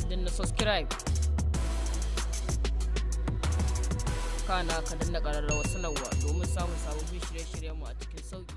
Danna subscribe, kana ka danna ƙararrawar sanarwa domin samun sababbin shirye-shiryenmu a cikin sauƙi.